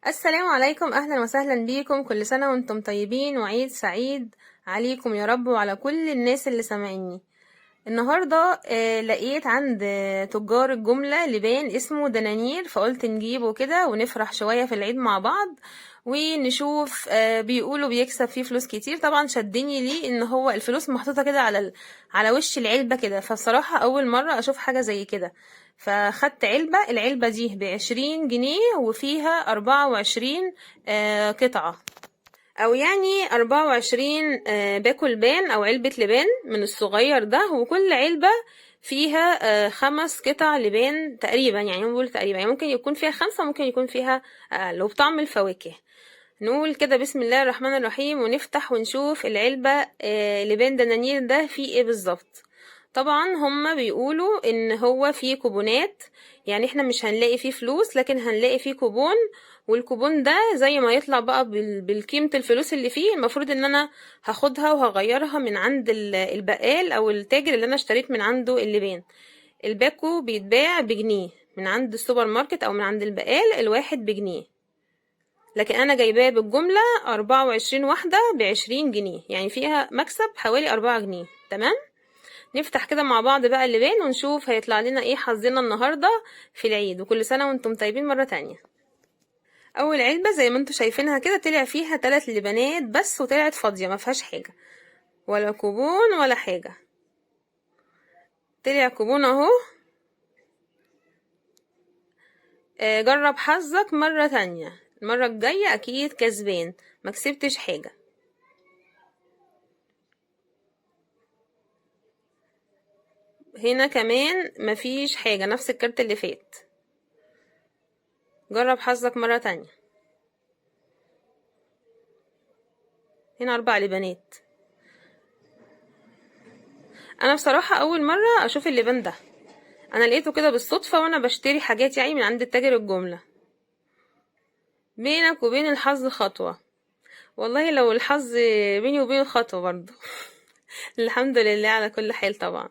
السلام عليكم، اهلا وسهلا بيكم. كل سنة وانتم طيبين وعيد سعيد عليكم يا رب وعلى كل الناس اللي سامعيني. النهاردة لقيت عند تجار الجملة لبان اسمه دنانير، فقلت نجيبه كده ونفرح شوية في العيد مع بعض ونشوف. بيقولوا بيكسب فيه فلوس كتير. طبعا شدني ليه ان هو الفلوس محطوطة كده على وش العلبة كده، فبصراحة اول مرة اشوف حاجة زي كده. فخدت علبة، العلبة دي ب20 جنيه وفيها 24 قطعة، او يعني 24 باكو لبان او علبة لبان من الصغير ده، وكل علبة فيها 5 قطع لبان تقريبا. يعني هم بيقولوا تقريبا، يعني ممكن يكون فيها 5، ممكن يكون فيها اقل، وبطعم الفواكه. نقول كده بسم الله الرحمن الرحيم ونفتح ونشوف العلبة، لبان دنانير ده فيه ايه بالظبط. طبعا هما بيقولوا ان هو فيه كوبونات، يعني احنا مش هنلاقي فيه فلوس لكن هنلاقي فيه كوبون، والكوبون ده زي ما يطلع بقى بالقيمة الفلوس اللي فيه، المفروض ان انا هاخدها وهغيرها من عند البقال او التاجر اللي انا اشتريت من عنده اللبان. الباكو بيتباع بجنيه من عند السوبر ماركت او من عند البقال، الواحد بجنيه، لكن انا جايباه بالجملة 24 واحدة ب20 جنيه، يعني فيها مكسب حوالي 4 جنيه. تمام، نفتح كده مع بعض بقى اللبان ونشوف هيطلع لنا ايه حظنا النهاردة في العيد. وكل سنة وانتم طيبين مرة تانية. اول علبة زي ما انتم شايفينها كده طلع فيها 3 لبانات بس، وطلعت فاضية ما فيهاش حاجة، ولا كوبون ولا حاجة. طلع كوبون اهو. جرب حظك مرة تانية، المرة الجاية اكيد كسبان، ما كسبتش حاجة. هنا كمان مفيش حاجة، نفس الكارت اللي فات. جرب حظك مرة تانية. هنا 4 لبانات. انا بصراحة اول مرة اشوف اللبان ده، انا لقيته كده بالصدفة وانا بشتري حاجات من عند التاجر الجملة. بينك وبين الحظ خطوة، والله لو الحظ بيني وبين خطوة برضو. الحمد لله على كل حال. طبعا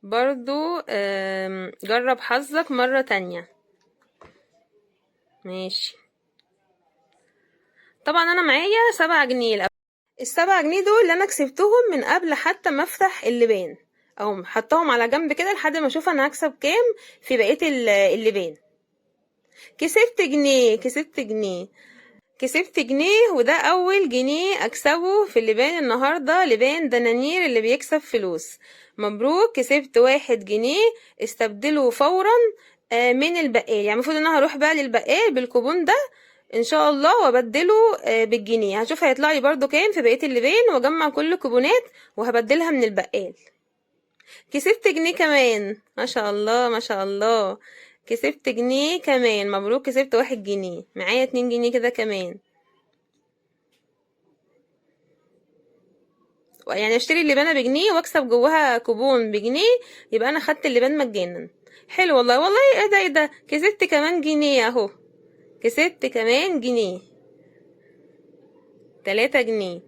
برضو جرب حظك مرة تانية. ماشي. طبعا انا معايا 7 جنيه، ال7 جنيه دول اللي انا كسبتهم من قبل حتى ما افتح اللبان، اهو حطاهم على جنب كده لحد ما اشوف انا هكسب كام في بقية اللبان. كسبت جنيه، كسبت جنيه، كسبت جنيه، وده اول جنيه اكسبه في اللبان النهارده، لبان دنانير اللي بيكسب فلوس. مبروك، كسبت 1 جنيه. استبدله فورا، من البقال. المفروض ان انا هروح بقى للبقال بالكوبون ده ان شاء الله وابدله، بالجنيه. هشوف هيطلع لي برضو كام في بقية اللبان، واجمع كل الكوبونات وهبدلها من البقال. كسبت جنيه كمان، ما شاء الله ما شاء الله، كسبت جنيه كمان. مبروك، كسبت 1 جنيه. معايا 2 جنيه كده كمان. اشتري اللبانه بجنيه واكسب جواها كوبون بجنيه، يبقى انا خدت اللبان مجانا. حلو والله، والله ايه ده، ايه ده، كسبت كمان جنيه اهو، كسبت كمان جنيه، 3 جنيه،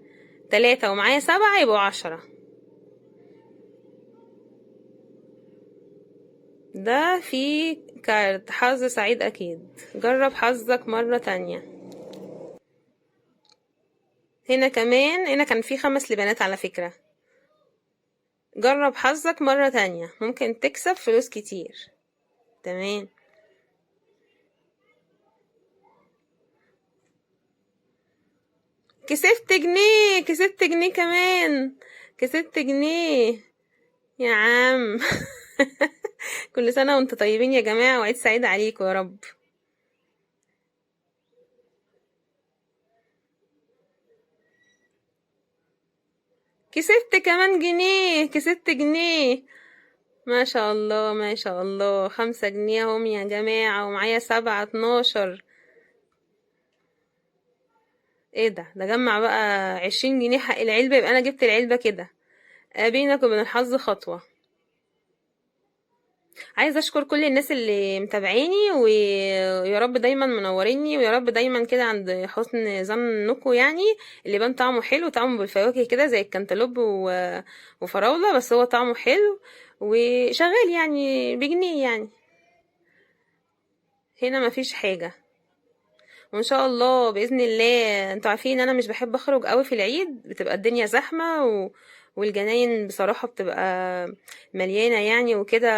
3 ومعايا 7 يبقوا 10. ده في كارت حظ سعيد اكيد. جرب حظك مرة تانية. هنا كمان، هنا كان في 5 لبانات على فكرة. جرب حظك مرة تانية، ممكن تكسب فلوس كتير. تمام. كسبت جنيه، كسبت جنيه كمان، كسبت جنيه يا عم. كل سنة وانتم طيبين يا جماعة، وعيد سعيد عليكم يا رب. كسبت كمان جنيه، كسبت جنيه، ما شاء الله ما شاء الله. 5 جنيه اهم يا جماعة، ومعايا 7، 12. ايه ده، ده جمع بقى 20 جنيه حق العلبة، يبقى انا جبت العلبة كده. بينك وبين الحظ خطوة. عايزه اشكر كل الناس اللي متابعيني، ويا رب دايما منوريني، ويا رب دايما كده عند حسن ظنكم. يعني اللبان طعمه حلو، طعمه بالفواكه كده زي الكنتالوب وفراولة، بس هو طعمه حلو وشغال يعني بجنيه يعني. هنا مفيش حاجة. وان شاء الله باذن الله، انتوا عارفين ان انا مش بحب اخرج قوي في العيد، بتبقى الدنيا زحمة والجناين بصراحة بتبقى مليانة يعني وكده،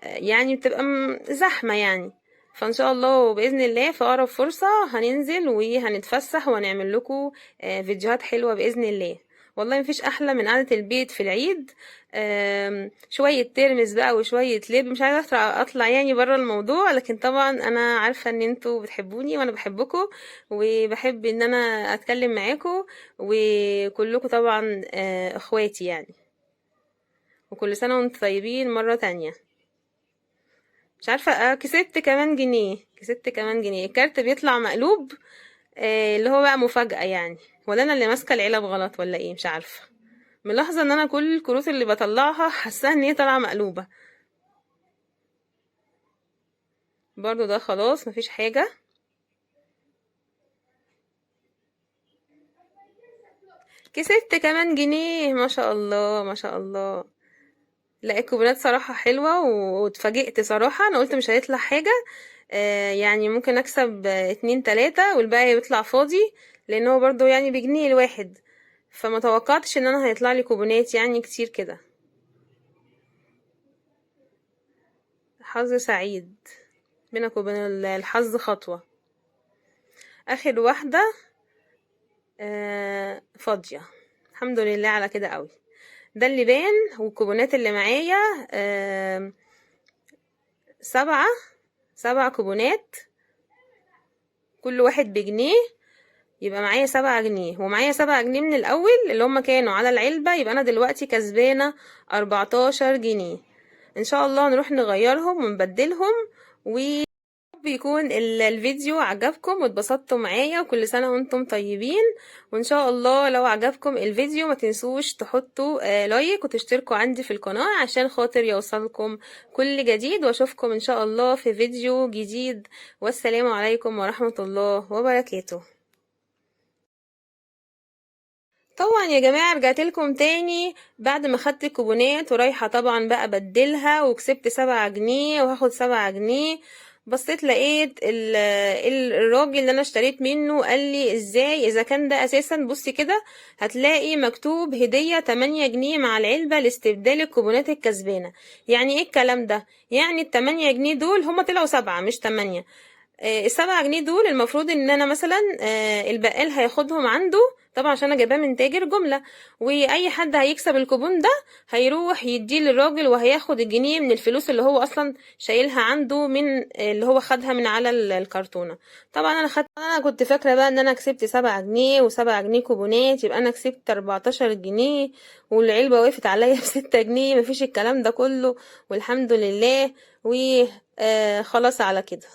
يعني بتبقى زحمة يعني. فان شاء الله باذن الله في اقرب فرصة هننزل وهنتفسح وهنعمل لكم فيديوهات حلوة باذن الله. والله مفيش احلى من قعدة البيت في العيد، شوية ترمس بقى وشوية لب. مش عايزه اطلع يعني بره الموضوع، لكن طبعا انا عارفه ان انتوا بتحبوني وانا بحبكم، وبحب ان انا اتكلم معاكم، وكلكم طبعا اخواتي يعني. وكل سنة وانتم طيبين مرة تانية. مش عارفه، كسبت كمان جنيه، كسبت كمان جنيه. الكارت بيطلع مقلوب، اللي هو بقى مفاجاة يعني، ولا انا اللي ماسكه العلب غلط ولا ايه، مش عارفه. ملاحظة ان انا كل الكروت اللي بطلعها حاساها ان هي طالعه مقلوبة. برضو ده خلاص مفيش حاجة. كسبت كمان جنيه، ما شاء الله ما شاء الله. لا الكوبونات صراحة حلوة، واتفاجئت صراحة. انا قلت مش هيطلع حاجة، يعني ممكن اكسب 2 3 والباقي بيطلع فاضي، لان هو برضو يعني بجنيه الواحد، فما توقعتش ان انا هيطلع لي كوبونات يعني كتير كده. حظ سعيد بينك وبين الحظ خطوة. اخر واحدة فاضية، الحمد لله على كده قوي. ده اللبان والكوبونات اللي معايا، 7 كوبونات، كل واحد بجنيه، يبقى معايا 7 جنيه. ومعايا 7 جنيه من الاول اللي هما كانوا على العلبة، يبقى انا دلوقتي كسبانة 14 جنيه. ان شاء الله نروح نغيرهم ونبدلهم. وبيكون الفيديو عجبكم واتبسطتوا معايا، وكل سنة وانتم طيبين. وان شاء الله لو عجبكم الفيديو ما تنسوش تحطوا لايك وتشتركوا عندي في القناة عشان خاطر يوصلكم كل جديد. واشوفكم ان شاء الله في فيديو جديد، والسلام عليكم ورحمة الله وبركاته. طبعا يا جماعة رجعت لكم تاني بعد ما خدت الكوبونات، ورايحة طبعا بقى بدلها، وكسبت 7 جنيه وهاخد 7 جنيه. بصيت لقيت الراجل اللي انا اشتريت منه قال لي ازاي اذا كان ده اساسا، بصي كده هتلاقي مكتوب هدية 8 جنيه مع العلبة لاستبدال الكوبونات الكسبانة. يعني ايه الكلام ده؟ يعني ال8 جنيه دول هما طلعوا 7 مش 8. ال7 جنيه دول المفروض ان انا مثلا البقال هياخدهم عنده طبعا عشان انا جايباه من تاجر جملة، واي حد هيكسب الكوبون ده هيروح يديه للراجل وهياخد الجنيه من الفلوس اللي هو اصلا شايلها عنده من اللي هو خدها من على الكرتونة. طبعا انا كنت فاكرة بقى ان انا كسبت 7 جنيه و7 جنيه كوبونات، يبقى انا كسبت 14 جنيه، والعلبة وقفت عليا ب6 جنيه. مفيش الكلام ده كله والحمد لله، وخلاص على كده.